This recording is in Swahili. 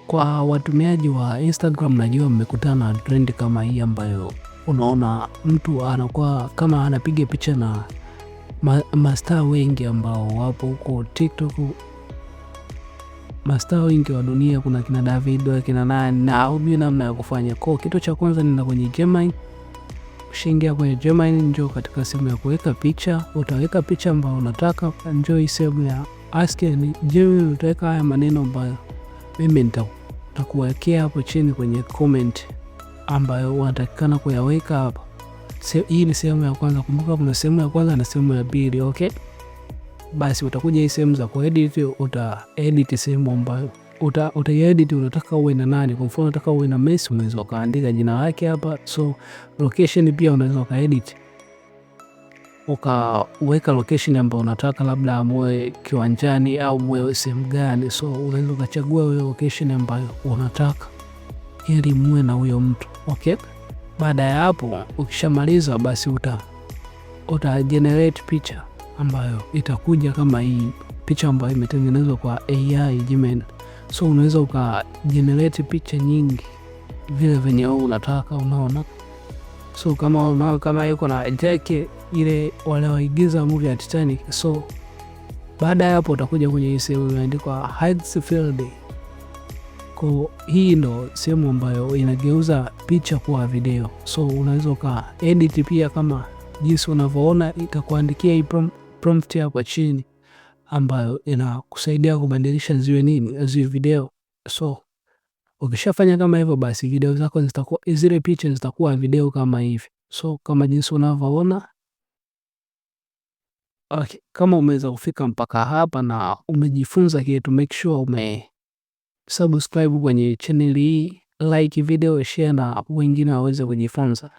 Kwa watumiaji wa Instagram, najua mmekutana na trend kama hii ambayo unaona mtu anakuwa kama anapiga picha na mastaa wengi ambao wapo huko TikTok, mastaa wengi wa dunia, kuna kina Davido, kina nani, na hujui namna ya kufanya. Kwa kitu cha kwanza, nenda kwenye Gemini. Ukishaingia kwenye Gemini, njoo katika sehemu ya kuweka picha, utaweka picha ambayo unataka. Njoo hii sehemu ya ask ni Gemini, utaweka haya maneno ambayo mimi nitakuwekea hapo chini kwenye comment ambayo unatakikana kuyaweka hapa. Hii ni sehemu ya kwanza. Kumbuka kuna sehemu ya kwanza na sehemu ya pili, okay? Basi utakuja hii sehemu za kuedit, uta edit sehemu ambayo utaedit unataka uwe na nani. Kwa mfano unataka uwe na Messi, unaweza ukaandika jina lake hapa. So location pia unaweza ukaedit, ukaweka location ambayo unataka, labda muwe kiwanjani au muwe sehemu gani. So unaweza ukachagua wewe location ambayo unataka ili muwe na huyo mtu, okay? Baada ya hapo ukishamaliza, basi uta generate picha ambayo itakuja kama hii picha ambayo imetengenezwa kwa AI Gemini. So unaweza uka generate picha nyingi vile venye wewe unataka, unaona. So kama unaona kama yuko na Jack ile wale waigiza movie ya Titanic. So baada ya hapo utakuja kwenye hii sehemu imeandikwa Higgsfield. Kwa hii ndo sehemu ambayo inageuza picha kuwa video. So unaweza uka edit pia kama jinsi unavyoona, itakuandikia hii prompt hapo chini ambayo inakusaidia kubadilisha ziwe nini, ziwe video. So ukishafanya kama hivyo, basi video zako zitakuwa, zile picha zitakuwa video kama hivi. So kama jinsi unavyoona. Okay, kama umeweza kufika mpaka hapa na umejifunza kitu, make sure ume subscribe kwenye channel hii, like video, share na wengine waweze kujifunza.